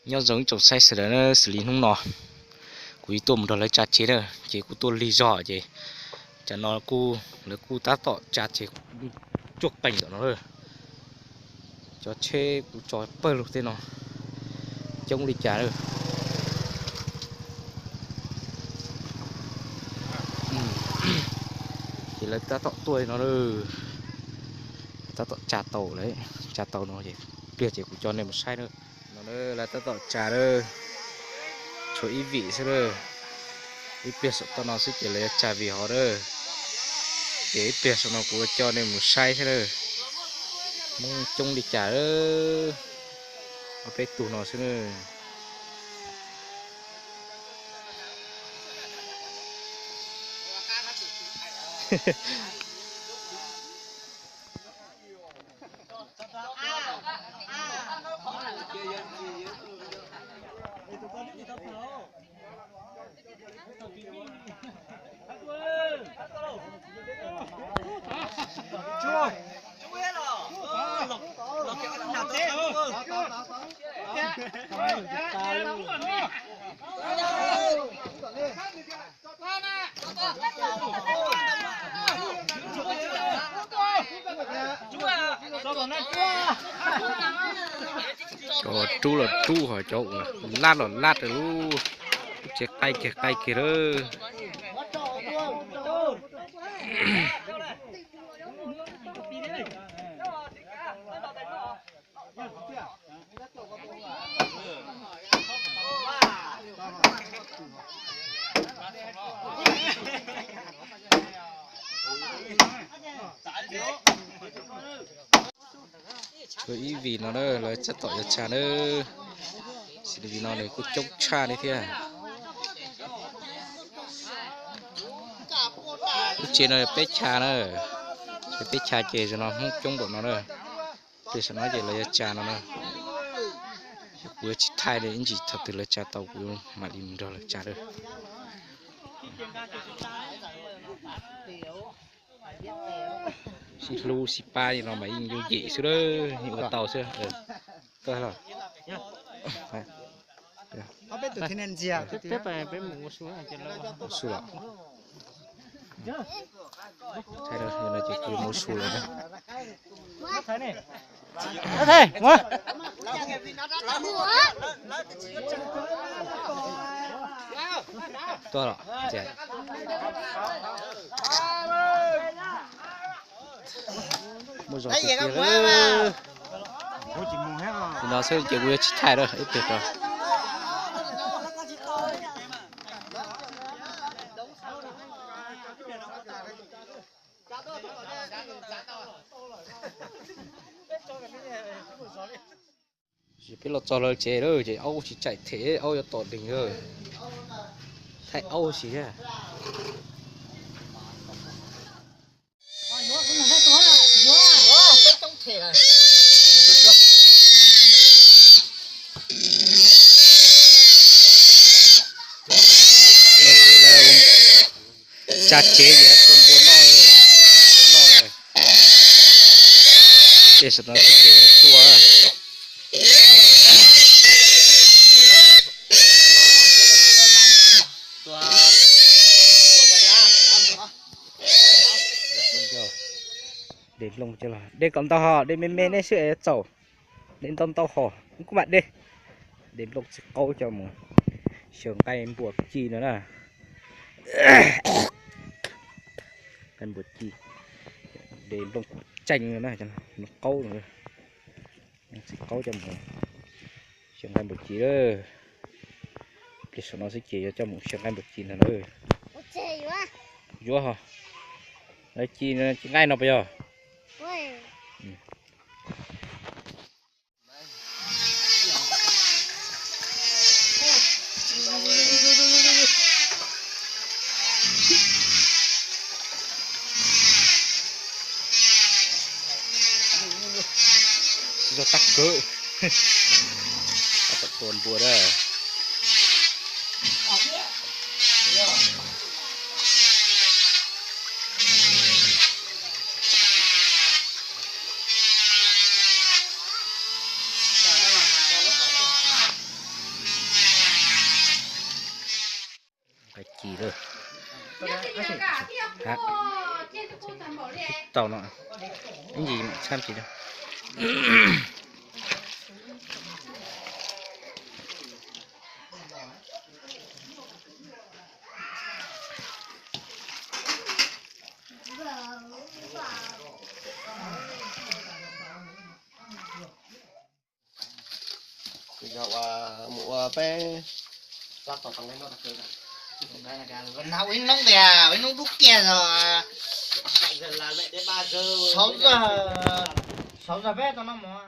Nyob zoo ib tsoom saib sawv daws na, xws li hnub no kuv tuaj mus nrog lawv tsa tsev na, ces kuv tuaj lig zog ces tam no kuj, lawv kuj tab tom tsa tsev cuag qees ntawm no. Cov tsheb kuj tso pawg lug tej no coob li cas lawm. Ces lawv tab tom tuaj no, tab tom tsa tau lawm, tsa tau no ces pliag ces kuv coj nej mus saib na. No lawv tab tom tsa lawm, tshuav ib vim xwb lawm. Ib pliag saum toj no xwb ces lawv yuav tsa vim hov lawm. Ces ib pliag saum no kuv coj nej mus saib thiab lawm. Hmoob coob li cas lawm, ob peb tug no xwb na. Cov rub los rub, ho cov uas lab los lab rau lub tsev qaij kiag qaij kiag lawm. Tshuav ib vim no na, lawv tab tom yuav tsa na. Xws li vim no nws kuj coob tshaj li thiab. Lub tsev no peb chav na, peb chav ces zaum no Hmoob coob npaum no na. Ces saum no ces lawv yuav tsa no na. Kuv yuav tsis thaij li, ib ntsis thaum twg lawv tsa tau kuv mam li mus nrog lawv tsa lawm. Sib hlub sib pab li no mas yeej yooj yim xwb lawm, yeej ua tau xwb. Mus su lawm. Ces kuv mus su lawm na. Tuaj los ces muaj zog tiag tiag. Li no xwb ces kuv yuav tsis thaij lawm, ib pliag rau. Peb los txog lawv tsev lawm ces aub tsis txawj them, aub yuav tom deeg lawm. Thaij aub sis thiab. Tsa tsev ces tua npua noj, noj. Ces saum no xwb ces tua. De nplooj, de kom ntau hos, de me me nej sib txaus. De ntau ntau hos kuj mam de. De nplooj txiv qaub coj mus xyaw nqaij npua ci no na. Nqaij npua ci. De nplooj kuv tseeg no na, nplooj qaub no. Txiv qaub coj mus xyaw nqaij npua ci lawm. Pliag saum no xwb ces yuav coj mus xyaw nqaij npua ci no na. Yuav hos. Lawv ci, ci nqaij no puas yog? Zog tag kawg. Tab tom tua npua na. Tau no, ib ntsis tshaj tsis. Yog ua mus ua peb, ua ib hnub tias ua ib hnub dub kiag os. Sáu giờ, sáu giờ peb tau noj mov.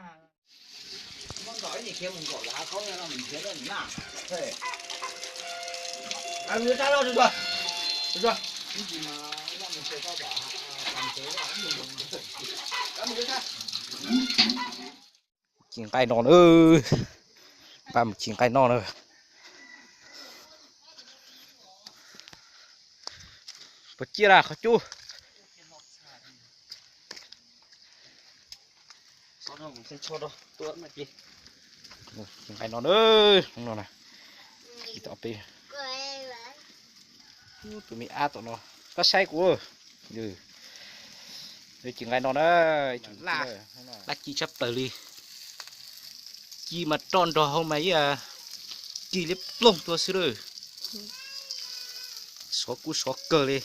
Ci nqaij no na, pab mus ci nqaij no na. Puas ciaj las qhov cub? Ci nqaij no na, no na. Tus me ab tom no, koj saib kuv. Ci nqaij no na, dab ci tshaj plaws li. Ci mas roj nrog hauv mas ib ci liab ploog tuaj xwb lawm. Sov kuj sov kawg li.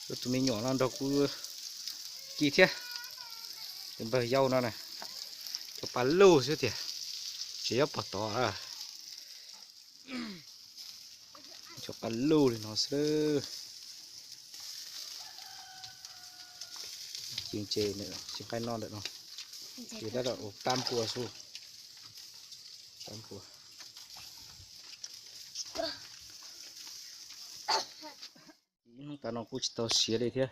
Tus me nyuam no nrog kuv ci thiab. Tus npawg yau no na, cov pas luj xwb tiag, tsis nyob pog tod. Cov pas luj li no xwb. Ci nqaij no ntawm no, ces tab tom ua pab npua xwb. Pab npua. Ib hnub tas no kuj tsis tau siav li thiab.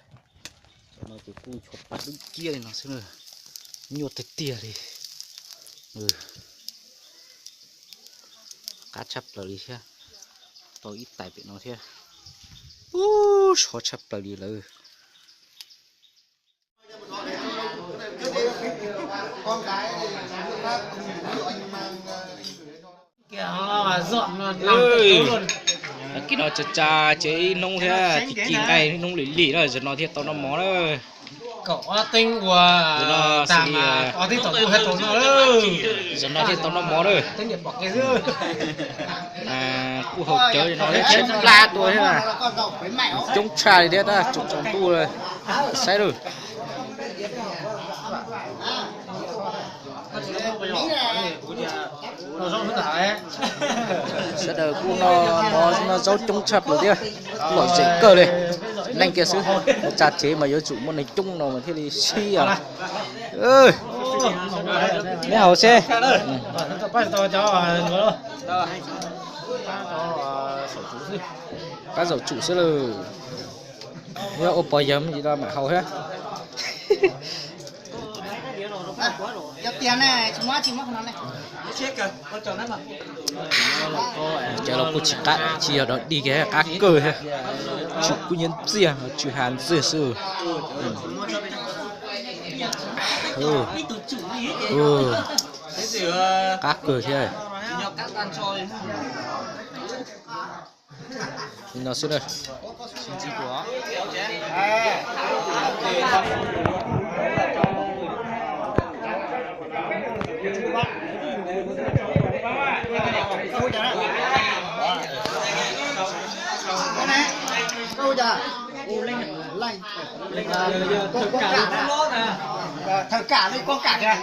Cov no ces kuj cov pas dub ciab li no xwb na. Nyuaj tiag tiag li. Qab tshaj plaws li thiab. Tau ib tais pem no thiab. Ub, sov tshaj plaws li lawm. Kis no tsa tsa ces ib hnub thiab, ci nqaij ib hnub lim lim na, zaum no thiaj tau noj mov na. Zaum no thiaj tau noj mov na. Kuj haus cawv no thiab, tshaib plab tuaj thiab. Coob tshaj li thiab, tab tsaus ntuj saib lawm. Sawv daws kuj noj mov noj zaub coob tshaj plaws thiab, lom zem kawg li. Neeg kiag xwb, tsa tsev mas yuav tsum muaj neeg coob no mas thiaj li sib os. Neb haus seb. Pab zaum tsum xwb lawm. Yog ua pog yawg me ntsis no mam haus thiab. Cov los kuj tsis qab, tsis yog dog dig kiag, qab kawg thiab. Tsum kub nyiab ntxiag, tsw ha ntxiag xwb. Qab kawg thiab. Li no xwb na. Thawm kam li koj kam kìa.